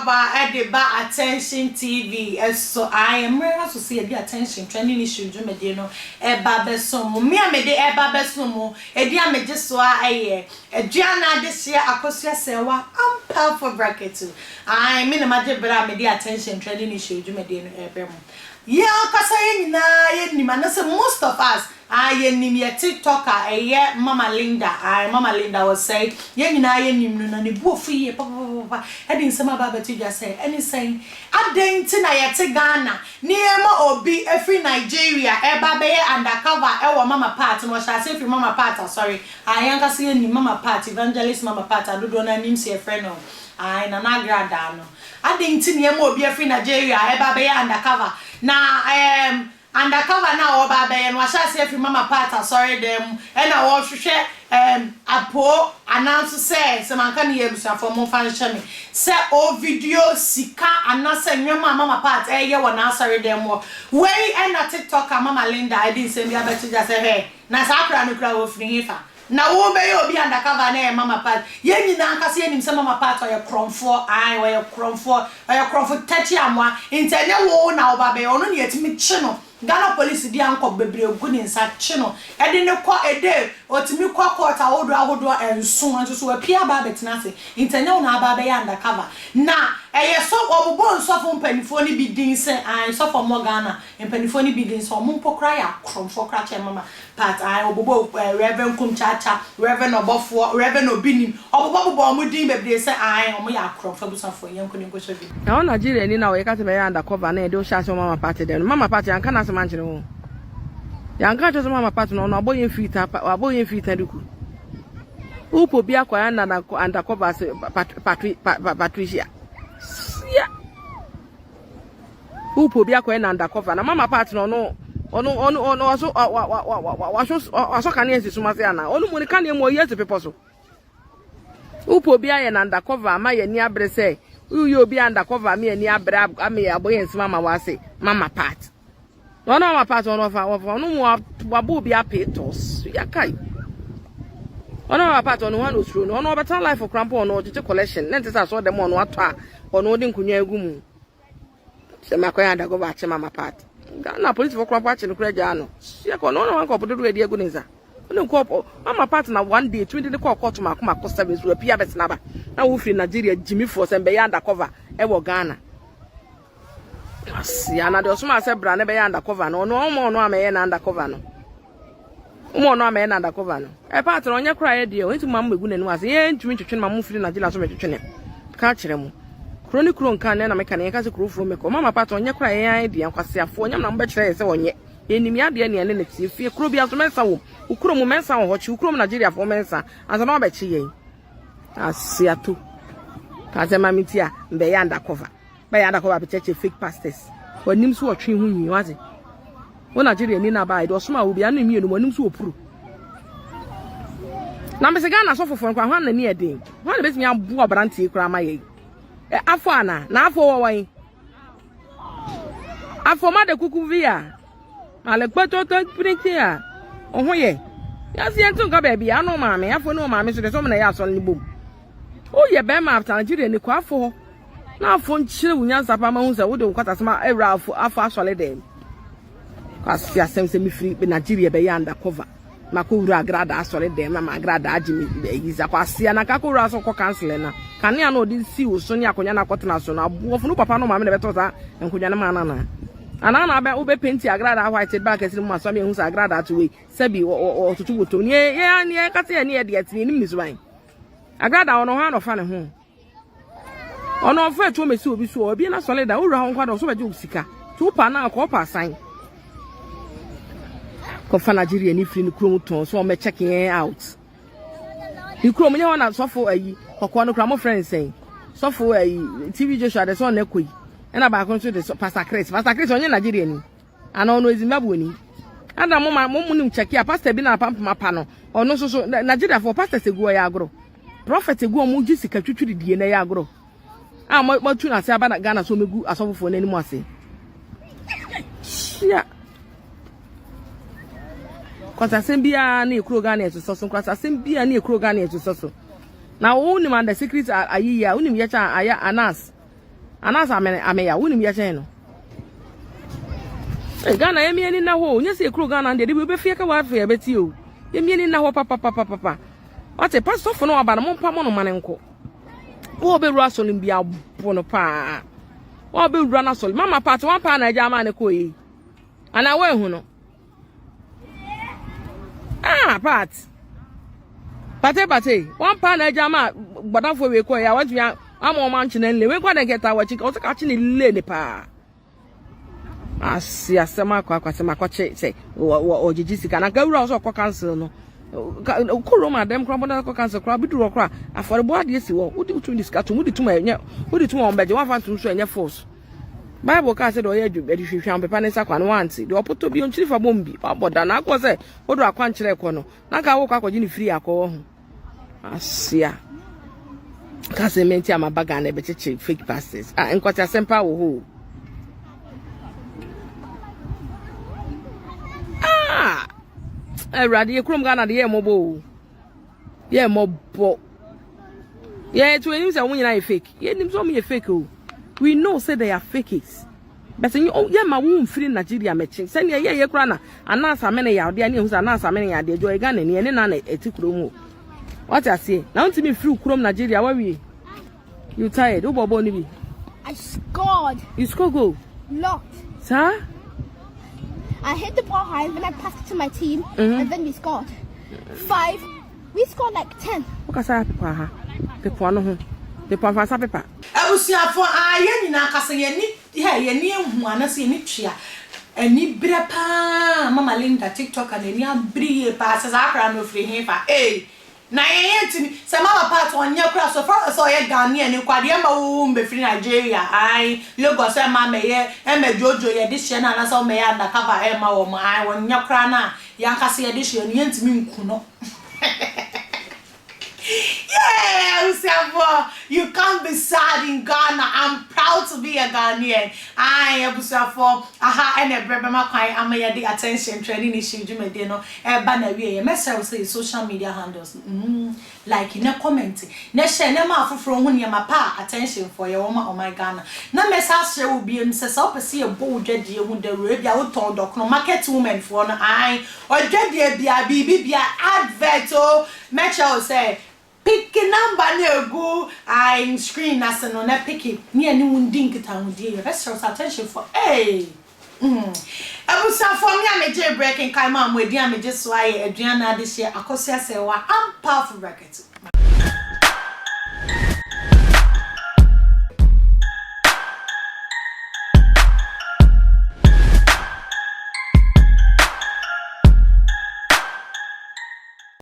akwaaba de ba Attention TV so. Ae, mmerɛ aso sɛ yɛde Attention Trending Issues dwumadie no ɛba bɛsom mo. Me a mede ɛba bɛsom mo, edin a megye so ara yɛ Aduana Adehyeɛ Akosua Serwaa Ampafo Braketu. Ae, me na magye berɛ a mede Attention Trending Issues dwumadie no ɛrebrɛ mo. Yɛn ankasa yɛn nyinaa yɛnim, anaasɛ most of us, Aah yɛnim yɛ tiktok a ɛyɛ mama Linda aah mama Linda ɔsɛe yɛn nyinaa yɛnim no na ne bu afu yie papapapapa ɛde nsɛm aba abɛto dwa sɛ ɛne sɛn adɛn nti na yɛte Ghana ne yɛma obi ɛfiri Nigeria ɛba abɛyɛ undercover ɛwɔ mama part no ɔhyɛ aseɛ firi mama part asɔre aah yɛn ankasa yɛnim mama part evangelist mama part a dodoɔ no ara nim sɛ yɛfrɛ no aah Nana Agradaa no adɛn nti na yɛma obi afiri Nigeria ɛba abɛyɛ undercover na ɛɛm Undercover no a ɔreba abɛyɛ no, wahyɛ aseɛ afiri Mama Pat asɔredan mu ɛna ɔrehwehwɛ ɛɛm apoo anaa nso sɛ, sɛ manka no yie abusuafoɔ momfa nhyɛ me, sɛ ɔrevideo sika anasɛ nneɛma a Mama Pat ɛreyɛ wɔ n'asɔredan mu hɔ. Wei ɛna TikToker Mama Linda ɛde nsɛm bi abɛto dwa sɛ hwɛ, na saa akora no koraa ɔfiri hefa? Na wo bɛyɛ obi undercover na ɛyɛ mama part yɛn nyinaa ankasa yɛnim sɛ mama part ɔyɛ korɔmfoɔ ae ɔyɛ korɔmfoɔ ɔyɛ korɔmfo tɛkyi amoa nti ɛnyɛ wo na woba bɛyɛ ɔno na yɛtumi kye no Ghana police di ankɔ bebree gu ne nsa kye no ɛde no kɔ ɛde ɔtumi kɔ court ahodoɔ ahodoɔ nson nso so wapue aba abɛtena ase nti ɛnyɛ wo na aba abɛyɛ undercover na ɛyɛ sɔ wɔbobɔ nsɔfo mpaninfoɔ no bi din sɛ ae nsɔfo a wɔwɔ Ghana mpaninfoɔ no bi din sɛ wɔn mpo koraa yɛ akorɔmfoɔ koraa kyɛn mama Part I, Wɔbobɔ eh, Rev. Kumkyakya, Rev. Ɔbɔfoɔ, Rev. Obinim, wɔbobɔbobɔ wɔn din bebree sɛ ae, wɔn yɛ akorɔmfo abusuafoɔ. Yɛnkɔ na yɛnkɔhwɛ video. Na wo Nigeria ni na wɔyɛ ka sɛ bɛyɛ under cover na yɛde wo hyɛ ase wɔ mama party dɛm no mama party yɛanka n'asɛm ankyerɛ wo yɛanka ankyerɛ sɛ mama party no ɔno abɔ yɛn firi ta abɔ yɛn firi ta duku wopɔ bi akɔ yɛ under cover ase Patricia sia Wopɛ obi akɔyɛ no undercover na mama part no ɔno ɔno ɔno ɔno ɔso wasɔ wasɔ kanea si sum ase ana ɔno mu ne kanea mu ɔyi asi bepɔ so wopɛ obi ayɛ no undercover ama yɛ ani abere sɛ woyɛ obi undercover ama yɛ ani abere ama yɛ abɔ yɛn nsam ama wase mama part Na ɔno ama part ɔno ɔfa ɔfa ɔno mu wabɔ obi apee tɔs yakae ɔno ama part ɔno ho na osuro no ɔno ɔbɛtena life kora mpo ɔno ɔgyegye collection na nte sɛ asɔ dɛm ɔno atɔ a ɔno ɔde nkonnwa agu mu sɛ makɔyɛ adago baakye mama part Ghana polisifoɔ kora mpo akye no kora gyaa no yɛkɔ ɔno ɔno wankɔ dodoɔ adi agu ne nsa ɔne nkɔ mama part na one day tumi de ne kɔɔ kɔɔto mako mako seven so apia bɛsena ba na wofiri Nigeria gyimifoɔ sɛ mbɛyɛ undercover ɛwɔ Ghana Asia na deɛ ɔsomaa sɛ bra ne bɛyɛ undercover no ɔno ɔmo ɔno amɛyɛ na undercover no ɔmo ɔno amɛyɛ na undercover no ɛpa atena ɔnyɛ koraa yɛ deɛ ɔntumi ma mo bɛgu n'anim ase yɛn ntumi ntwetwe no ma mo firi Nigeria so mɛtwetwe ne ka kyerɛ mo kuro ne kuro nka ne na meka ne yɛn ka sɛ kurofoɔ mɛkɔ mama pata ɔnyɛ koraa yɛn ayɛ deɛ nkwaseafoɔ nyam na mo bɛkyerɛ yɛ sɛ ɔnyɛ yɛnim yɛ adeɛ ne ɛne ne tie fie kuro bi aso mɛnsa wɔ mu kuro mu mɛnsa wɔ hɔ kyi kuro mu Nigeriafoɔ mɛnsa ansa na wɔabɛkye yɛn aseato ka sɛ ma me ti a mbɛyɛ undercover Bɛyɛ adakɔ ba bɛkyɛkyɛ fake pastors. W'anim so ɔtwe ho nwi wate. Wo Nigeria ni na ba de ɔsoma wo bia no mmienu w'anim so ɔpuru. Na mese Ghana sɔfofoɔ nkora hwan na ni ɛden. Hwan na bɛtumi aboa aberanteɛ koraa ma yɛ. Afɔ ana? Na afɔ wɔ wɔn. Afɔ ma de kuku vi a. Ma le kpɛtɔtɔ pirikyi a. Ɔho yɛ. Yɛse yɛnto nka baabi ano maame afɔ ne ɔmaame so de sɛ ɔmo na ɛyɛ asɔre ne bom. Woyɛ bɛrima after Nigeria ni kɔ afɔ hɔ. Na afo nkyerɛ wo nyansa paa ma hu sɛ wode wo nkwatasɛm awura afo afo asɔre dɛm. Kwasi asɛm sɛ mefiri Nigeria bɛyɛ undercover. Makɔ wura agrada asɔre dɛm na ma agrada agye me ayi sa kwasi na kakɔ wura so kɔ council na kanea na ɔde si wo so ne akonnwa na akɔtena so na aboɔfo no papa no maame na bɛtɔ saa nkonnwa no ma no anaa anaa na abɛ wobɛ penti agrada white ba kɛse no mu asɔ me ehu sɛ agrada ato wei sɛbi ɔtoto wotom ne yɛ ne kase yɛ ne yɛ deɛ tene nim ne suban agrada ɔno hɔ anɔfa ne ho Ɔno ɔmfa atuo mesi obi so obi na sɔle da wowura hɔ nkwa da ɔso bɛgye wo sika nti wopɛ anaa kɔ ɔpɛ asan kɔfa Nigeria ne firi ne kurom tɔn so ɔmɛ check yɛn out ne kurom nyɛ hɔ na sɔfo ayi kɔkɔɔ no kora mo frɛ nsɛn sɔfo ayi TV Joshua de sɛ ɔna kɔ yi ɛna baako nso de Pastor Chris Pastor Chris ɔnyɛ Nigeria ni ana ɔno Zimbabwe ni ada mo ma mo nim check a pastor bi na apampam apa no ɔno nso so Nigeria fo pastor sɛ gu ɔyɛ agorɔ Prophet egu ɔmo gye sika twitwiri die na ɛyɛ agorɔ a mo atu n'ase aba na Ghana so ɔmo egu asɔfofoɔ n'anim ase. Hyia. Kwasasɛm biara ne ekuro Ghana ɛsosɔ so nkwasasɛm biara ne ekuro Ghana ɛsosɔ so. Na wo nim under secret ayiyi a wonim yɛkyɛ ayɛ anas. Anaasɛ amene ameya wonim yɛ kyɛn no. Hey, Ghana yɛmi ani nna hɔ o. Nyɛ sɛ yɛkuro Ghana deɛ de bi wobɛfie ka wafei ɛbɛti o. Yɛmi ani nna hɔ papapapapa. Wate pastorfo no aba no mompa mo no ma no nkɔ. Wo ɔbɛwura asɔre bi abo no paa. Wo ɔbɛwura no asɔre. Mama part one paa na agya ama ne kɔ yi. Ana woahu no. Ah, part. Pate pate. One paa na agya ama bɔdamfo wei kɔ yi a wantumi ama ɔma nkyene nle. Wei kɔ na nkɛta wakyi. Ɔsɛ ka kye ne le ne paa. Ase asɛm akɔ akɔ asɛm akɔkye sɛ ɔgyegye sika na nka wura sɛ ɔkɔ council no kɔ Roma dɛm koraa bɔda kɔ council koraa bi duru hɔ koraa afɔrebɔ adeɛ si hɔ wode wotumi de sika tom wode tom a ɛnyɛ wode tom a wɔn bɛgye wɔn afa ntom so ɛnyɛ force Bible kaa sɛ deɛ ɔyɛ adwuma de hwehwɛ pepa ne nsa kwa no wante deɛ ɔpotɔ bi ɔnkyiri fa bom bi wabɔ da na akɔ sɛ wode akwankyerɛ kɔ no na nka wokɔ akɔgye ne firi akɔ wɔ ho Asia. Ka sɛ me nti a maba Ghana ɛbɛkyekyere fake pastors. Ah, nkwati asɛm paa wɔ hɔ o. Ah! Awurade yɛ kurom Ghana de yɛ mmɔbɔ o. Yɛ mmɔbɔ. Yɛ to anim sɛ wɔn nyinaa yɛ fake. Yɛ nim sɛ wɔn yɛ fake o. We know say they are fake it. But yɛ ma wo mfiri Nigeria mɛkye. Sɛnea yɛ yɛ kura na anaasa mene yɛ adeɛ ne ehu sɛ anaasa mene yɛ adeɛ jɔ yɛ Ghana ni ɛne na na ɛte kurom o. Wate aseɛ? Na wontumi mfiri kurom Nigeria wawie. You tired? Wobɔ bɔɔl no bi? I scored. You score goal? Lot. Saa? I hit the ball high and then I passed it to my team mm -hmm. and then we scored. Five. We scored like ten. Wokasa pepa ha. Pepa no ho. Pepa mfa pepa. Abusuafo a yɛn nyinaa kasa yɛn ani hɛ yɛn ani ehu anase yɛn ani tua ani brɛ paa mama Linda TikToker n'ani abere yie paa sɛ saa akora no ofiri he fa ee na yɛn yɛn ntumi sɛ mama part ɔnyɛ kora so far as ɔyɛ Ghanaian ni kwa deɛ ɛma wo mbɛfiri Nigeria ae Lagos ɛma mɛyɛ ɛmɛ jojo yɛde hyɛ no anasɛ ɔmɛyɛ undercover ɛma wɔn ae wɔnyɛ kora no a yɛn ankasa yɛde hyɛ no yɛntumi nku no. Yeah, abusuafoɔ, you can't be sad in Ghana. I'm proud to be a Ghanaian. Aye, abusuafoɔ, aha ɛna ɛbrɛ bɛma kwan ama yɛde attention trending issue dwumadie no ɛba na wie yɛ. Mɛsrɛ wo sɛ yɛ social media handles, like ne comment, ne share, ne ma afoforɔ ho nneɛma pa a attention for yɛ wɔn ma ɔman Ghana. Na mɛsa asrɛ wo biem sɛ sɛ wopɛ sɛ yɛbɔ wo dwadie ho dawuro ebi a wotɔn dɔkono market women foɔ no ae ɔdwadie bia biribi bia advert o mɛkyerɛ wo sɛ pick number no egu ae screen n'ase no na pick ne ɛne wo ndi nkitahodie yɛbɛsrɛ wo sɛ attention for ee abusuafoɔ me a megye break nkae ma mo edi a megye so ayɛ aduane adehyeɛ akɔso asɛwa ampafo bracket.